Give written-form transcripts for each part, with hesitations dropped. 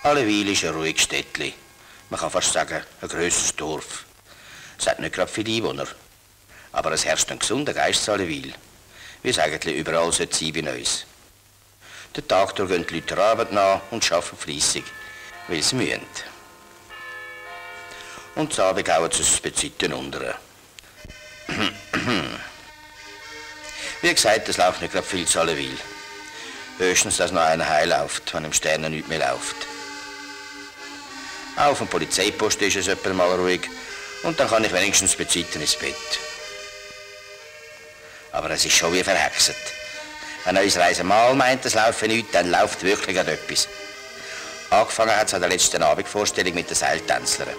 Allewil ist ein ruhiges Städtli. Man kann fast sagen, ein grösseres Dorf. Es hat nicht gerade viele Einwohner. Aber es herrscht ein gesunder Geist in Allewil. Wie es eigentlich überall sollte sein bei uns. Den Tag durch gehen die Leute der Arbeit nach und arbeiten fleissig, weil sie mühen. Und zu Abend gehen sie es Bezeiten unter. Wie gesagt, es läuft nicht gerade viel zu Allewil. Höchstens, dass noch einer heimläuft, wenn im Sternen nichts mehr läuft. Auch auf dem Polizeipost ist es etwa mal ruhig und dann kann ich wenigstens Bezeiten ins Bett. Aber es ist schon wie verhexet. Wenn unser Reisemal meint, es laufe nichts, dann läuft wirklich etwas. Angefangen hat es an der letzten Abendvorstellung mit den Seiltänzlern.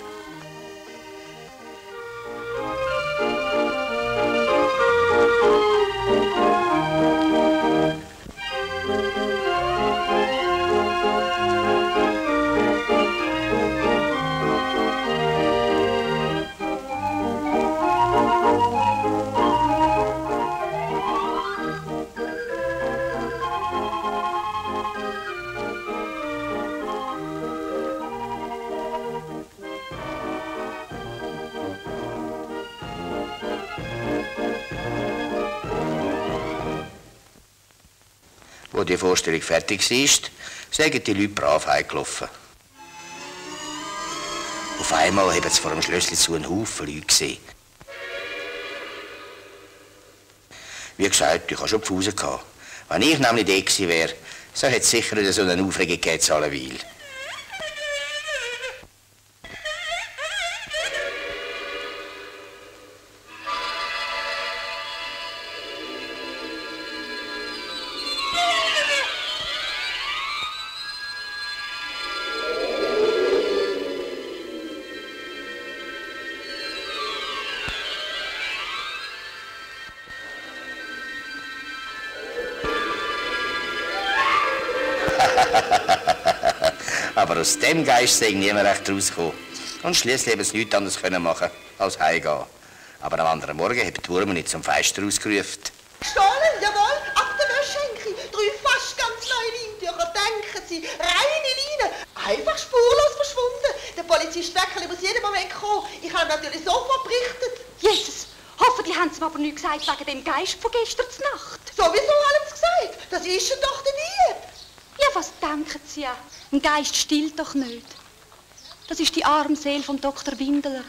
Wo die Vorstellung fertig war, sind die Leute brav heimgelaufen. Auf einmal haben sie vor dem Schlössli zu einen Haufen Leute gesehen. Wie gesagt, ich hatte schon die Fusen. Wenn ich nämlich da gewesen wäre, so hätte es sicher nicht so eine Aufregung gegeben zu Allewil. Aber aus dem Geist sei niemand recht rausgekommen. Und schliesslich haben sie nichts anderes machen als heimgehen. Aber am anderen Morgen haben die Wurmen nicht zum Feister ausgerufen. Gestohlen, jawohl, ab der Wäschenke. 3 fast ganz neue Leintücher, denken Sie, reine Leine. Einfach spurlos verschwunden. Der Polizist Weckerli muss jeden Moment kommen. Ich habe ihm natürlich sofort berichtet. Jesus, hoffentlich haben Sie mir aber nichts gesagt wegen dem Geist von gestern Nacht. Sowieso haben Sie gesagt, das ist er doch der Dieb. Ja, was denken Sie ja? Ein Geist stillt doch nicht. Das ist die arme Seele von Dr. Windeler.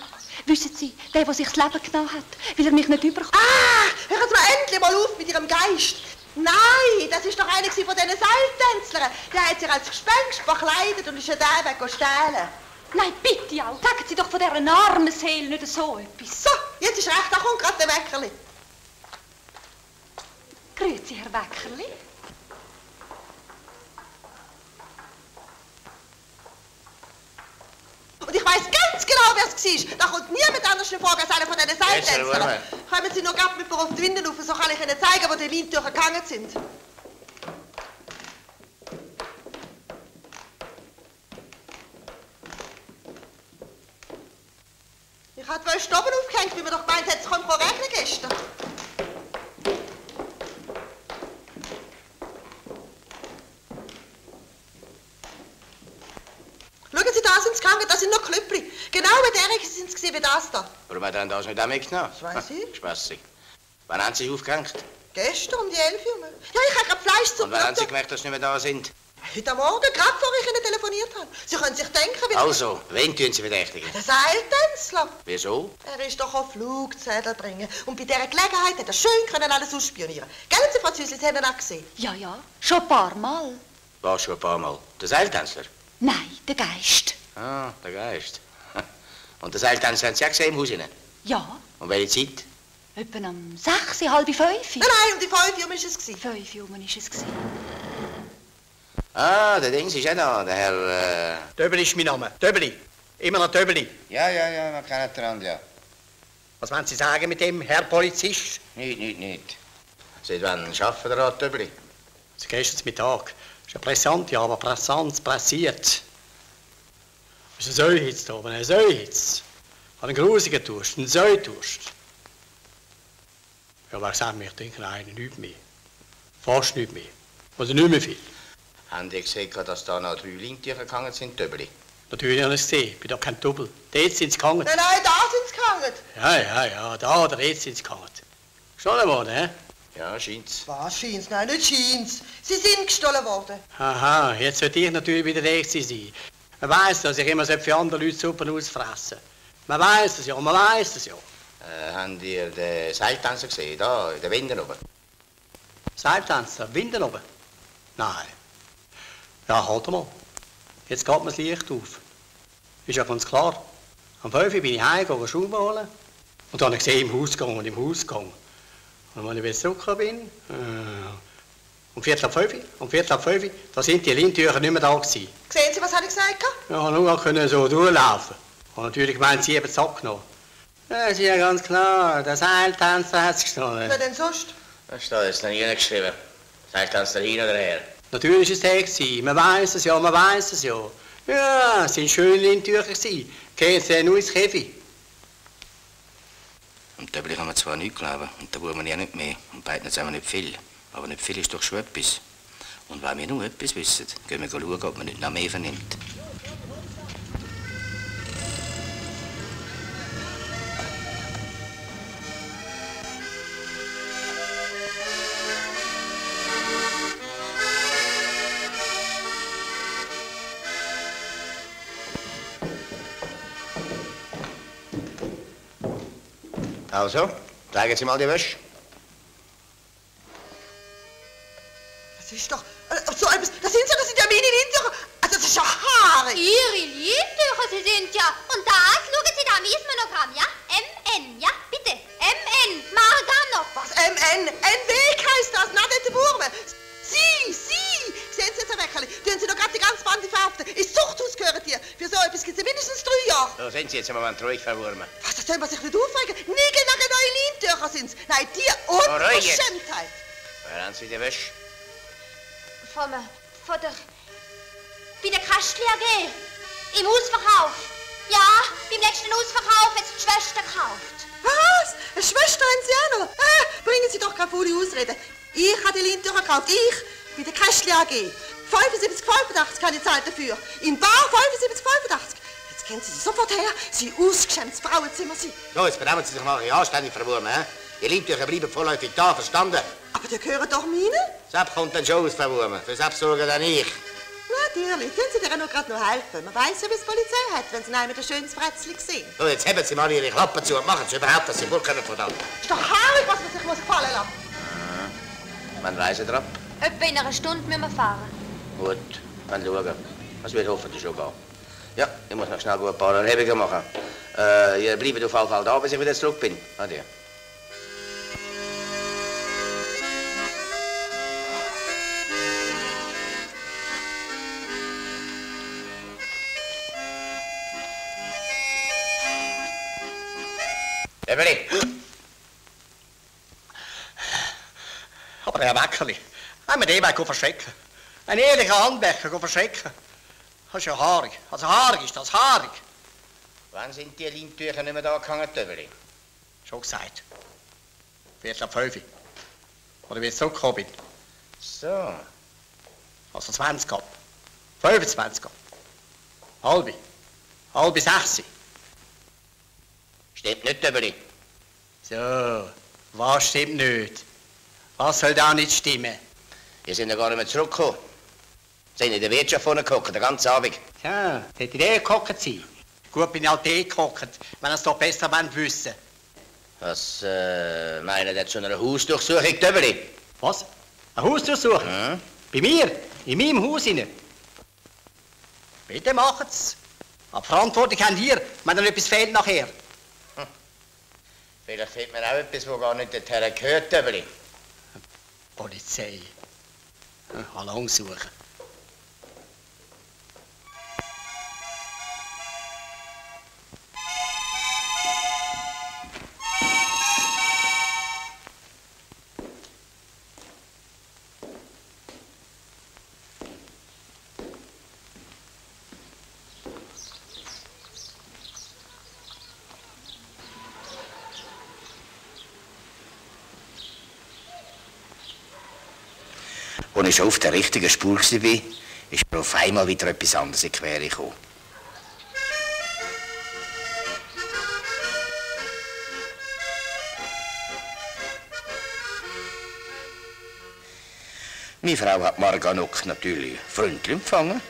Wissen Sie, der sich das Leben genommen hat, weil er mich nicht überkommt. Ah, hören Sie mal endlich mal auf mit Ihrem Geist. Nein, das ist doch einer von diesen Seiltänzlern. Der hat sich als Gespenst verkleidet und ist den Weg stehlen. Nein, bitte auch. Sagen Sie doch von dieser armen Seele nicht so etwas. So, jetzt ist recht, da kommt gerade der Weckerli. Grüezi, Herr Weckerli. Und ich weiss ganz genau, wer es war. Da kommt niemand anders in Frage als einer von diesen Seiltänzlern. Kommen Sie noch gerade mit mir auf die Winde rauf, so kann ich Ihnen zeigen, wo die Leintücher gegangen sind. Ich habe die Wäsche oben aufgehängt, wie man doch gemeint hat, es kommt regnen gestern. Schauen Sie, da sind sie gegangen, da sind noch Klüppli. Genau wie derige sind sie wie das da. Warum hat er das nicht auch mitgenommen? Das weiss ich. Spassig. Wann haben Sie sich aufgehängt? Gestern um die 11 Uhr. Ja, ich habe gerade Fleisch zum Und wann haben Sie gemerkt, dass Sie nicht mehr da sind? Heute Morgen, gerade bevor ich Ihnen telefoniert habe. Sie können sich denken, wie... Also, wen tun Sie verdächtigen? Der Seiltänzler. Wieso? Er ist doch auf Flugzettel bringen. Und bei dieser Gelegenheit hat er schön können alles ausspionieren. Gell, Sie, Frau Züsli, Sie haben ihn auch gesehen. Ja, schon ein paar Mal. Was schon ein paar Mal? Der Seiltänzler? Nein, der Geist. Ah, der Geist. Und der Seiltänzler haben Sie auch gesehen im Haus rein? Ja. Und welche Zeit? Etwa um 6, halb 5. Nein, um die 5 Uhr war es. 5 Uhr war es. Ah, der Dings ist auch da, der Herr... Döbeli ist mein Name. Döbeli. Immer noch Döbeli. Ja, man kennt den Rand, ja. Was wollen Sie sagen mit dem, Herr Polizist? Nicht. Seit wann arbeitet der Rat Döbeli? Seit gestern Mittag. Ist ja pressant, ja, aber pressiert. Es ist ein Säuhitz da oben, ein Säuhitz. Einen grusigen Durst, einen Säudurst. Ja, wer sagt mir, ich denke, nein, nichts mehr. Fast nichts mehr. Also nicht mehr viel. Haben die gesehen, dass da noch 3 Lintücher gegangen sind, Döbeli? Natürlich habe ich es gesehen, ich bin doch kein Double. Dort sind sie gegangen. Nein, da sind sie gegangen. Ja, da oder dort sind sie gegangen. Gestohlen worden, hä? Ja, scheint's. Was scheint's? Nein, nicht scheint's. Sie sind gestohlen worden. Aha, jetzt sollte ich natürlich wieder der Erste sein. Man weiss, dass ich immer für andere Leute Suppen ausfressen. Man weiss es ja, man weiss es ja. Habt ihr den Seiltanzer gesehen, da in den Winden oben? Seiltanzer, Winden oben? Nein. Ja, halt mal. Jetzt geht mir das Licht auf. Ist ja ganz klar. Am 5 Uhr bin ich heimgegangen, Schuhe holen. Und dann habe ich gesehen, im Hausgang und im Hausgang. Und als ich wieder zurückgekommen bin, um 4:45, da sind die Lintücher nicht mehr da gewesen. Sehen Sie, was habe ich gesagt? Ja, nur können so durchlaufen. Und natürlich gemeint, sie haben es abgenommen. Ja, ist ja ganz klar, der Seiltanzer hat es gestohlen. Wer denn sonst? Da steht jetzt noch nie geschrieben. Seiltanzer hin oder her? Natürlich war es der gewesen. Man weiss es ja, man weiss es ja. Ja, es waren schöne Lintücher gewesen. Gehen sie nur ins Käfig. Und Döbeli kann man zwar nicht glauben, und da wollen wir ja nicht mehr. Und beiden zusammen nicht viel. Aber nicht viel ist doch schon etwas. Und weil wir nur etwas wissen, gehen wir schauen, ob man nicht noch mehr vernimmt. Also, zeigen Sie mal die Wäsche. Das ist doch... so etwas... Das sind ja meine Lintücher. Also das ist ja haarig. Ihre Lintücher, Sie sind ja... Und das, schauen Sie da am Ismonogramm, ja? MN, ja? Bitte. MN, Marganov. Was? MN? NW heisst das, Nadette Wurme. Sie! Sehen Sie jetzt ein Wäckerli? Tun Sie doch gerade die ganze Bande verhaften. Ins Zuchthaus gehören die. Für so etwas gibt es mindestens 3 Jahre. So sind Sie jetzt im Moment ruhig, Frau Wurme. Was, das soll man sich nicht aufregen? Niegelnagelneue neue Lintücher sind's. Nein, die Unverschämtheit. Woher haben Sie die Wäsche? Von der... Bei der Kastli AG. Im Ausverkauf. Ja, beim nächsten Ausverkauf hat die Schwester gekauft. Was? Eine Schwester haben Sie auch noch? Bringen Sie doch keine faule Ausrede. Ich habe die Lintücher gekauft. Ich, bei der Kastli AG. 75,85 habe ich gezahlt dafür. In Bar 75,85. Jetzt kennen Sie sofort her. Sie ausgeschämtes Frauenzimmer sind. So, jetzt benehmen Sie sich mal anständig, Frau Wurme, hä? Die Lintücher bleiben vorläufig da, verstanden? Aber die gehören doch meine. Sepp kommt dann schon aus, Frau Wurme. Für Sepp sorge dann ich. Natürlich, können Sie dir nur gerade noch helfen. Man weiss ja, wie es die Polizei hat, wenn Sie einmal ein schönes Fretzli sehen. So, jetzt heben Sie mal Ihre Klappen zu und machen Sie überhaupt, dass Sie vorkommen von da. Ist doch haarig, was man sich muss gefallen lassen. Wann reisen Sie ab? Etwa in einer Stunde müssen wir fahren. Gut, dann schauen. Das wird hoffentlich schon gehen. Ja, ich muss noch schnell ein paar Erhebungen machen. Ihr bleibt auf jeden Fall da, bis ich wieder zurück bin. Adieu. Evelyn! Aber Herr Wäckerli, haben wir den Weg verschrecken. Ein ehrlicher Handwerker verschrecken. Das ist ja haarig. Also haarig ist das, haarig. Wann sind die Lintücher nicht mehr da gehangen, Evelyn? Schon gesagt. 4:45. Oder wie ich zurückgekommen bin. So. Also 20 ab. 25 ab. Halbe 6. Stimmt nicht, Evelyn. So, was stimmt nicht? Was soll da nicht stimmen? Ihr seid ja gar nicht mehr zurückgekommen. Sind in der Wirtschaft vorne gehockt, den ganzen Abend. Ja, hätte ich der gehockt sein. Gut, bin ich halt gehockt, wenn ihr es doch besser wissen. Was meinen Sie zu einer Hausdurchsuchung, Evelyn? Was? Eine Hausdurchsuchung? Hm? Bei mir? In meinem Haus hinein? Bitte macht's. Aber Verantwortung habt ihr, wenn noch etwas fehlt nachher. Vielleicht fehlt mir auch etwas, wo gar nicht dorthin gehört, Evelyn. Polizei. Lang suchen. Als ich schon auf der richtigen Spur war, ist mir auf einmal wieder etwas anderes in die Quere gekommen. Meine Frau hat Marga Nock natürlich freundlich empfangen.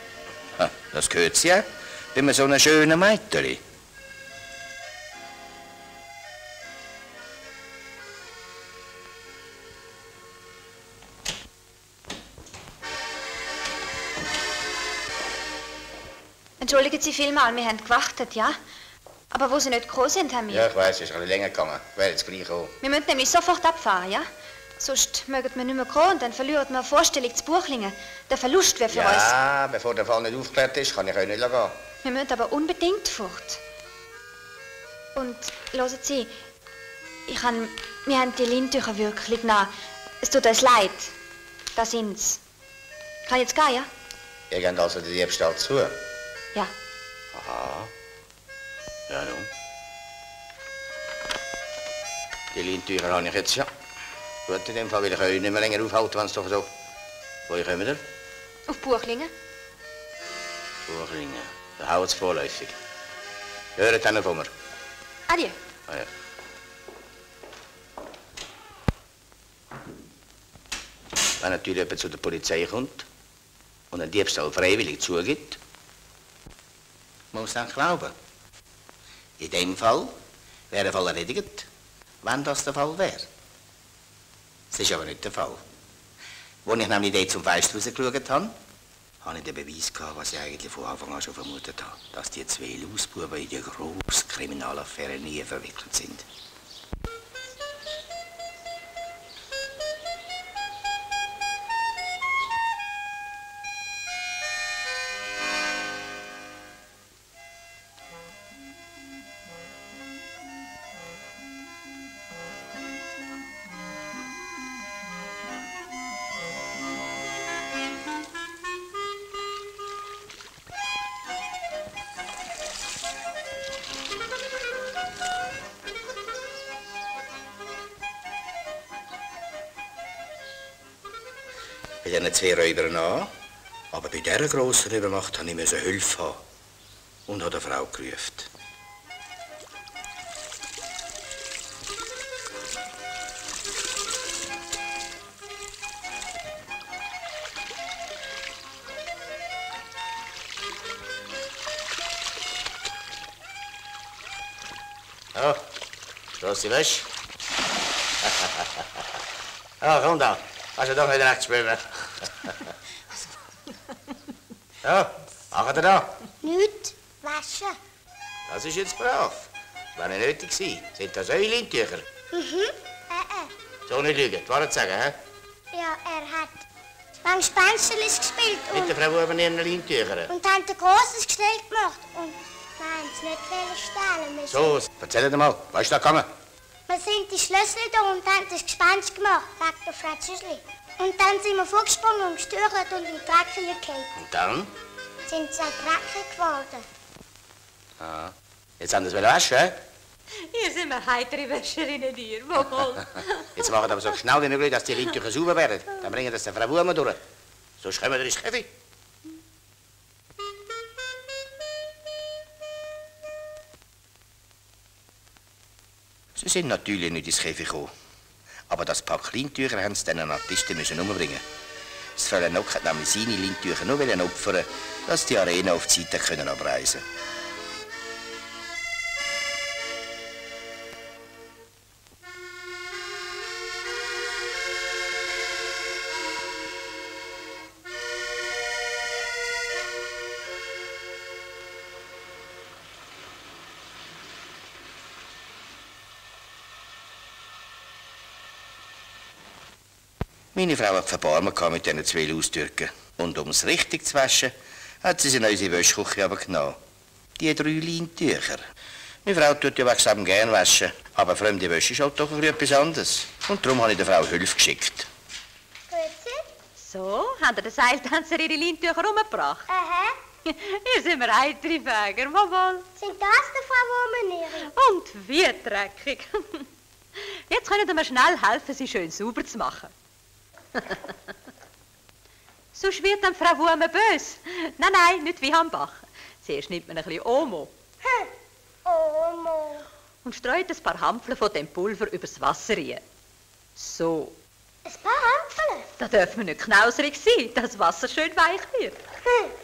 Ja, das gehört sie ja, bei einem so einem schönen Mädchen. Entschuldigen Sie vielmal, wir haben gewartet, ja? Aber wo Sie nicht gekommen sind, haben wir... Ja, ich weiss, es ist ein bisschen länger gegangen. Ich werde jetzt gleich kommen. Wir müssen nämlich sofort abfahren, ja? Sonst mögen wir nicht mehr kommen und dann verlieren wir eine Vorstellung zu Buchlingen. Der Verlust wäre für uns... Ja, bevor der Fall nicht aufgeklärt ist, kann ich euch nicht gehen. Wir müssen aber unbedingt fort. Und, hören Sie, wir haben die Lindtücher wirklich genommen. Es tut uns leid. Da sind's. Kann ich jetzt gehen, ja? Ihr geht also den Diebstahl zu? Ja. Aha. Ja, nun. Die Lindtücher habe ich jetzt ja. Gut, in dem Fall will ich euch nicht mehr länger aufhalten, wenn es doch so... Woher kommen wir? Auf Buchlingen. Buchlingen. Da hauen sie vorläufig. Hört dann von mir. Adieu. Ah, ja. Wenn natürlich jemand zu der Polizei kommt und einen Diebstahl freiwillig zugibt, muss man glauben. In dem Fall wäre der Fall erledigt, wenn das der Fall wäre. Das ist aber nicht der Fall. Als ich nämlich dort zum Fenster rausgeschaut habe, hatte ich den Beweis gehabt, was ich eigentlich von Anfang an schon vermutet habe, dass die zwei Lausbuben in die grosse Kriminalaffäre nie verwickelt sind. Bei diesen zwei Räubern an, aber bei dieser grossen Übermacht musste ich Hilfe haben und habe eine Frau gerufen. Ja, los die Wäsche. Ja, komm da. Hast du doch nicht recht schwimmen. Ja, macht ihr da? Nichts. Waschen. Das ist jetzt brav. Das wäre nötig gewesen. Sind das eure Lindtücher? So nicht lügen, die Wahrheit sagen, hä? Ja, er hat beim Spensterlis gespielt Mit der Frau Buben ihren Lindtüchern. und haben ein grosses Gestell gemacht. Und wir haben es nicht stehlen müssen. So, erzähl dir mal, was ist da gegangen? Wir sind die Schlüssel da und haben das Gespenst gemacht, wegen der Frau Züsli. Und dann sind wir vorgesprungen und gestört und in die Drecke gefallen. Und dann? Sind sie dreckig geworden. Ah, jetzt haben sie es waschen, hä? Ihr seid mir heitere Wäscherinnen, ihr. Mal. Jetzt machen aber so schnell wie möglich, dass die Lindtücher sauber werden. Dann bringen das der Frau Buben durch. Sonst kommen wir ins Käfig. Sie sind natürlich nicht ins Käfig gekommen. Aber das Pack Lindtücher haben sie diesen Artisten müssen umbringen. Das Fräulein Nock hat nämlich seine Lindtücher nur opfern, dass die Arena auf die Seite können abreisen können. Meine Frau hat Verbarmen mit diesen zwei Laustürken. Und um es richtig zu waschen, hat sie in unsere Wäschküche aber genommen. Die 3 Lindtücher. Meine Frau tut ja wegen gern waschen, aber fremde Wäsche ist halt doch etwas anderes. Und darum habe ich der Frau Hilfe geschickt. Grüezi. So, haben ihr den Seiltänzer ihre Lindtücher umgebracht? Aha. Ihr seid mir heitere Fäger, mal. Sind das die Frau Womeniere? Und wie dreckig. Jetzt können wir schnell helfen, sie schön sauber zu machen. Sonst wird dann Frau Wurme böse. Nein, nicht wie am Bach. Zuerst nimmt man ein bisschen Omo. Omo. Und streut ein paar Hampfel von dem Pulver übers Wasser rein. So. Ein paar Hampfel? Da darf man nicht knauserig sein, dass das Wasser schön weich wird.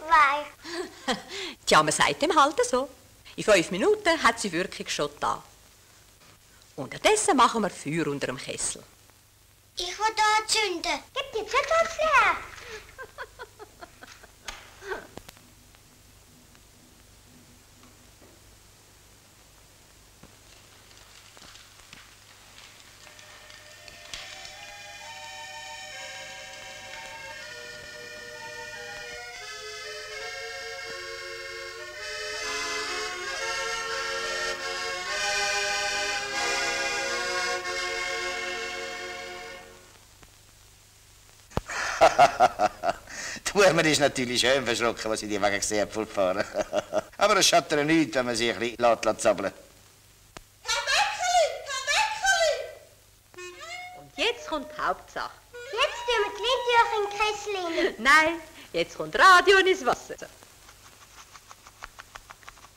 Weich. Tja, man sagt dem halt so. In 5 Minuten hat sie wirklich schon da. Unterdessen machen wir Feuer unter dem Kessel. Ich will da zünden. Gib die Zündhölzchen her. Die Wurmer ist natürlich schön verschrocken, was sie die wegen gesehen fahren. Aber es schadet ihr nichts, wenn man sich ein bisschen zappeln lässt. Herr Wäckerli! Herr Wäckerli! Und jetzt kommt die Hauptsache. Jetzt tun wir die Lindtücher in den Kessel rein. Nein, jetzt kommt Radio ins Wasser.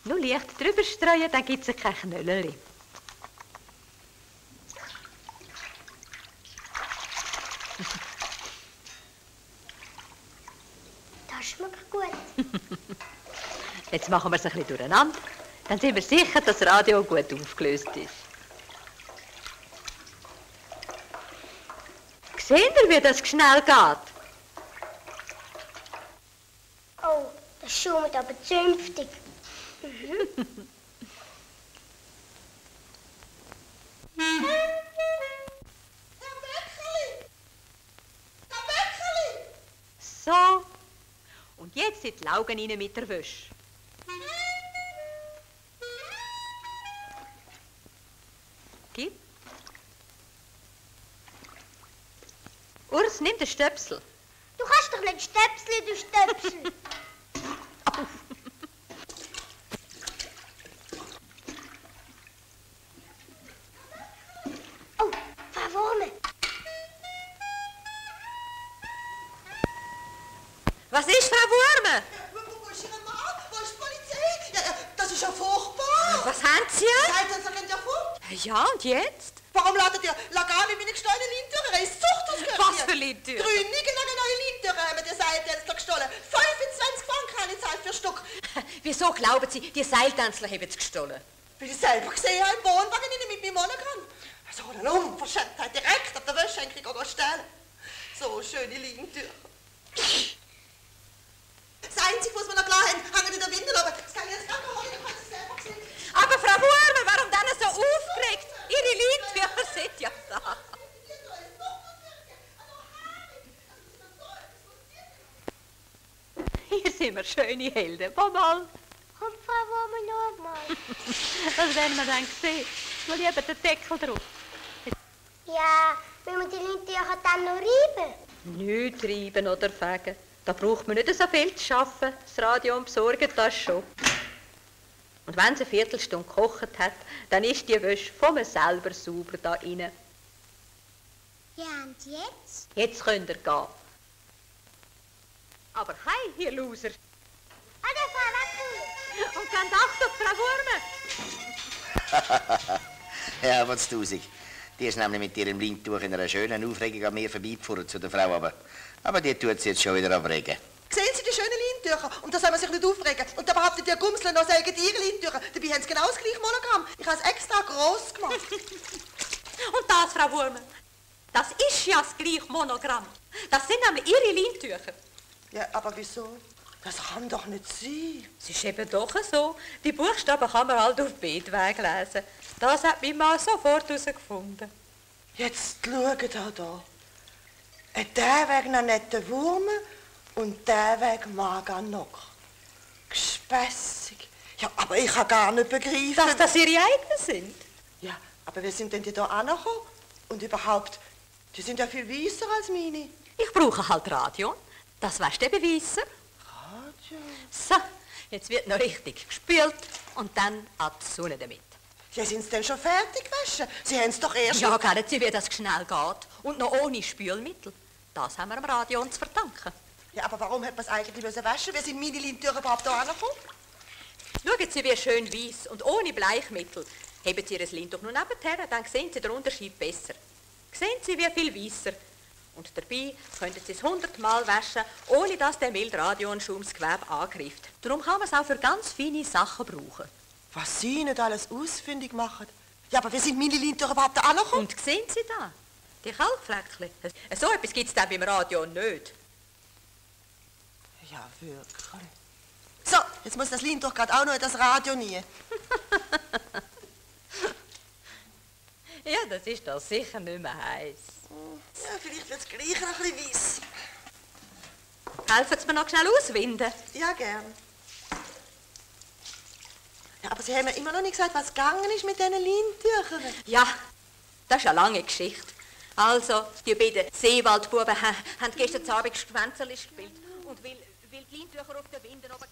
Nur leicht drüber streuen, dann gibt es kein Knöllchen. Das schmeckt gut. Jetzt machen wir es ein bisschen durcheinander. Dann sind wir sicher, dass das Radio gut aufgelöst ist. Seht ihr, wie das schnell geht? Oh, das schummt aber zünftig. So. Und jetzt sind die Laugen rein mit der Wäsche. Gib. Urs, nimm den Stöpsel. Du kannst doch nicht Stöpsel, du Stöpsel. Oh, Frau Wurme. Was ist, Frau Wurme? Wo ist Ihr Mann? Wo ist die Polizei? Ja, das ist ja furchtbar. Was haben Sie? Seid ihr rennt ja fort? Ja, und jetzt? Warum ladet ihr Lagane meine gestohlenen Lindtücher? Er ist Zucht, Was für Lindtücher? 3 neue Lindtücher haben die Seiltänzler gestohlen. 25 Franken habe ich gezahlt für ein Stück. Wieso glauben Sie, die Seiltänzler haben es gestohlen? Weil ich selber gesehen habe, im Wohnwagen mit meinem Monogramm. So eine Unverschämtheit, direkt auf der Wäschenke stellen. So schöne Lindtücher. Das Einzige, was wir noch klar haben, hängen in der Windel, aber das kann ich jetzt gar nicht holen, ich habe es selber gesehen. Aber Frau Wurme, warum dann so aufgeregt? Ihre Lindtücher sind ja da. Hier sind wir schöne Helden. Mal. Und Frau Wurme noch mal. Das werden wir dann sehen. Mal lieber den Deckel drauf. Ja, wenn wir die Lindtücher dann noch reiben? Nicht reiben oder fegen. Da braucht man nicht so viel zu arbeiten. Das Radio und besorgen das schon. Und wenn es eine Viertelstunde gekocht hat, dann ist die Wäsche von mir selber sauber da rein. Ja, und jetzt? Jetzt könnt ihr gehen. Aber hey, ihr Loser. Ade, Frau Wäckerli. Und ganz Achtung, Frau Wurme. Ja, was tausig. Die ist nämlich mit ihrem Lindtuch in einer schönen Aufregung an mir vorbeigefahren zu der Frau. Aber die tut sie jetzt schon wieder abregen. Sehen Sie die schönen Lindtücher? Und da soll man sich nicht aufregen. Und da behauptet der Gumsler noch, sagen Ihre Lindtücher. Dabei haben sie genau das gleiche Monogramm. Ich habe es extra gross gemacht. Und das, Frau Wurme, das ist ja das gleiche Monogramm. Das sind nämlich Ihre Lindtücher. Ja, aber wieso? Das kann doch nicht sein. Es ist eben doch so. Die Buchstaben kann man halt auf Beetweg lesen. Das hat mein Mann sofort herausgefunden. Jetzt schaut auch da. Der Weg noch nicht der Wurme und der Weg mag er noch. Gespässig. Ja, aber ich kann gar nicht begreifen. Dass das Ihre eigenen sind? Ja, aber wie sind denn die da angekommen? Und überhaupt, die sind ja viel weißer als meine. Ich brauche halt Radio. Das wärst du beweisen. Radio? So, jetzt wird noch richtig gespült und dann ab die Sonne damit. Ja, sind sie denn schon fertig gewaschen? Sie haben es doch erst... Ja, kennen Sie, wie das schnell geht. Und noch ohne Spülmittel. Das haben wir am Radio uns zu verdanken. Ja, aber warum hat man es eigentlich waschen müssen? Wie sind meine Lintücher überhaupt da angekommen? Schauen Sie, wie schön weiss und ohne Bleichmittel. Heben Sie Ihr Lint doch nur nebenher, dann sehen Sie den Unterschied besser. Sehen Sie, wie viel weisser. Und dabei könnten Sie es 100-mal waschen, ohne dass der Mildradionschaum das Gewebe angreift. Darum kann man es auch für ganz feine Sachen brauchen. Was Sie nicht alles ausfindig machen. Ja, aber wie sind meine Lintücher überhaupt da angekommen? Und sehen Sie da? Die Kalkfleckchen. So etwas gibt es dann beim Radio nicht. Ja, wirklich. So, jetzt muss das Lint doch gerade auch noch in das Radio nie. Ja, das ist doch sicher nicht mehr heiß. Ja, vielleicht wird es gleich noch ein bisschen weiss. Helfen Sie mir noch schnell auswinden? Ja, gern. Ja, aber Sie haben mir immer noch nicht gesagt, was gegangen ist mit diesen Lintüchern. Ja, das ist eine lange Geschichte. Also, die beiden Seewaldbuben haben gestern Abend Schwänzerli gespielt. Und weil die Lintücher auf den Winden oben...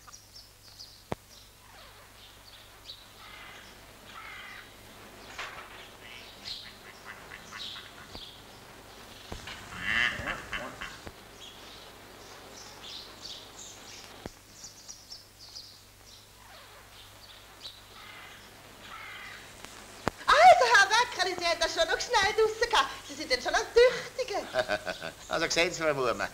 Sie haben das schon noch schnell draussen gehabt. Sie sind dann schon ein Tüchtiger. Also sehen Sie, Frau Muhrmann,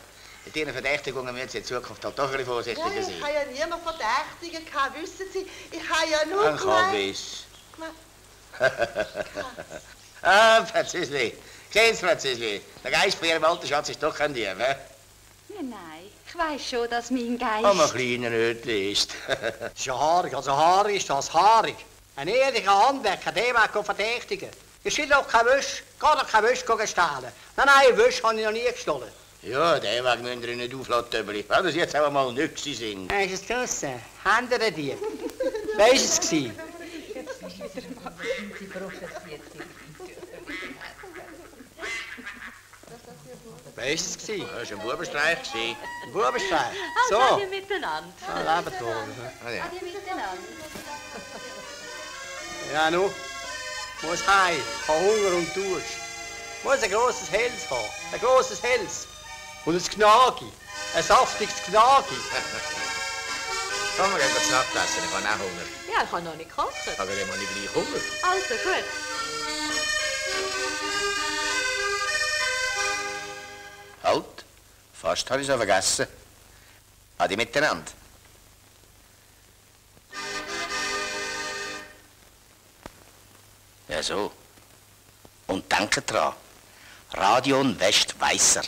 mit Ihren Verdächtigungen müssen Sie in Zukunft halt doch ein bisschen vorsichtiger Ja, sein. ich habe ja niemand Verdächtigen gehabt, wissen Sie. Ich habe ja nur Ein Kabis. Frau Züsli. Sehen Sie, Frau Züsli, der Geist bei Ihrem alten Schatz ist doch kein Dieb, hä? Nein, ich weiss schon, dass mein Geist... Aber ein kleiner Nötli ist. Das ist ja haarig, also haarig ist das haarig. Ein ehrlicher Handwerker, der wird verdächtigen. Ich will doch keine Wäsche, gar doch keine Wäsche stehlen. Nein, Wäsche habe ich noch nie gestohlen. Ja, den Weg müsst ihr nicht aufladen, weil das jetzt auch einmal nichts sind. Hast du es draussen? Hände der Dieb. Wer war es gewesen? Wer war es gewesen? Das war ein Bubenstreich. Ein Bubenstreich. So. Also, miteinander. Lebt wohl. Ja. Adi miteinander. Ja, nu. Muss heim, habe Hunger und Durst. Muss ein grosses Hels haben, ein grosses Hels. Und ein Gnagi, ein saftiges Gnagi. Komm, wir gehen zu Nacht essen, ich habe auch Hunger. Ja, ich habe noch nicht gekocht. Aber dann habe ich gleich Hunger. Also, gut. Halt, fast habe ich es vergessen. Adi miteinander. Ja, so. Und denkt dran, Radion wäscht weißer.